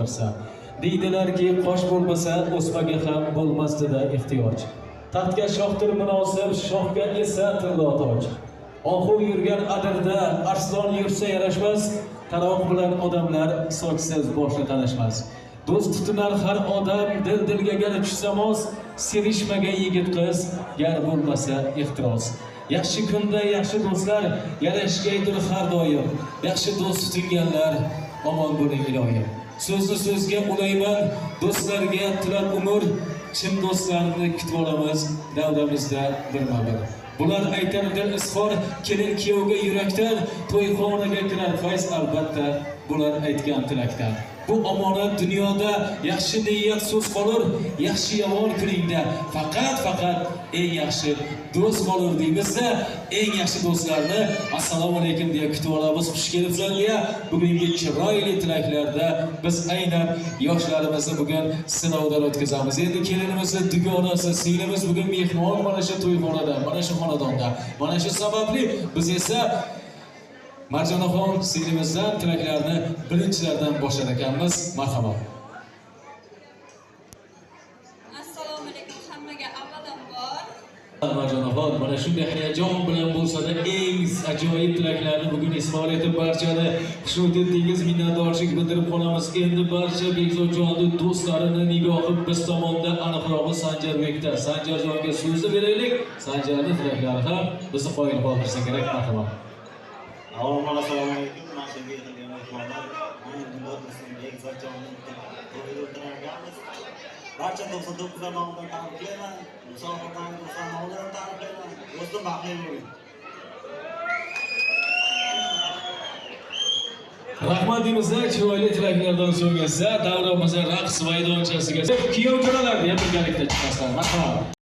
qondirsa. Deydilarki, qosh bo'lmasa o'smaga ham bo'lmasdida ehtiyoj. Taxtga shohdir munosib, shohga esa tillo toj. Ohu yurgan adirda arslon yursa yarashmas, taroq bilan odamlar sochsiz boshni talashmas. Do'st tutinar har odam, dil dilga gar tushsa mos, sevishmagan yigit qiz gar bo'lmasa ehtiros. Yaxshi kunda yaxshi do'stlar yarashgaydir har doim. Yaxshi do'st tutinganlar omon bo'ling iloyim. So'zni so'zga ulayman, do'stlarga tilab umr, chin do'stlarni kutib olamiz davramizda birma-bir. Bular aytar dil izhor, kelin kuyovga yurakdan, to'yxonaga kirar fayz albatta bular aytgan tilakdan. Bu omonat dunyoda yaxshi niyat so'z qolur, yaxshi yomon kuningda faqat eng yaxshi do'st qolur deymizda, eng yaxshi do'stlarni assalomu alaykum deya kutib olamiz. Xush kelibsizlar deya bugungi chiroyli tilaklarda biz aynan yoshlarimizni bugun sinovdan o'tkazamiz. Endi kelinimizni dugonasi, singlimiz bugun mehmon mana shu to'yxonada, mana shu xonadonda. Mana shu sababli biz esa Marjonaxon singlimizdan tilaklarni birinchilardan boshlar ekanmiz. Marhamat. Assalomu alaykum hammaga avvalambor. Marjonaxon mana shunday hayajon bilan bo'lsa-da eng ajoyib tilaklarni bugun izhor etib barchani xushnud etdingiz, minnatdorchilik bildirib qolamiz. Endi barcha Bekzodjonni do'stlarini nigohi biz tomonda, aniqrog'i Sanjarbekda. Sanjarjonga so'zni beraylik. Sanjarning tilaklari ham bizni qoyil qoldirsa kerak. Marhamat. Avvalambor assalomu alaykum. Mana shu yerga yig'ilgan mehmonlar, mana do'stim Bekzodjonning to'yida o'tirganmiz. Barcha 99 nomidan tabriklayman. Musofirdan do'stlar nomidan tabriklayman. Do'stim baxtli bo'ling. Rahmat deymizda, chiroyli tilaklardan so'ng esa davramizda raqs maydonchasiga kuyov jo'ralar deya birgalikda chiqasizlar. Marhamat.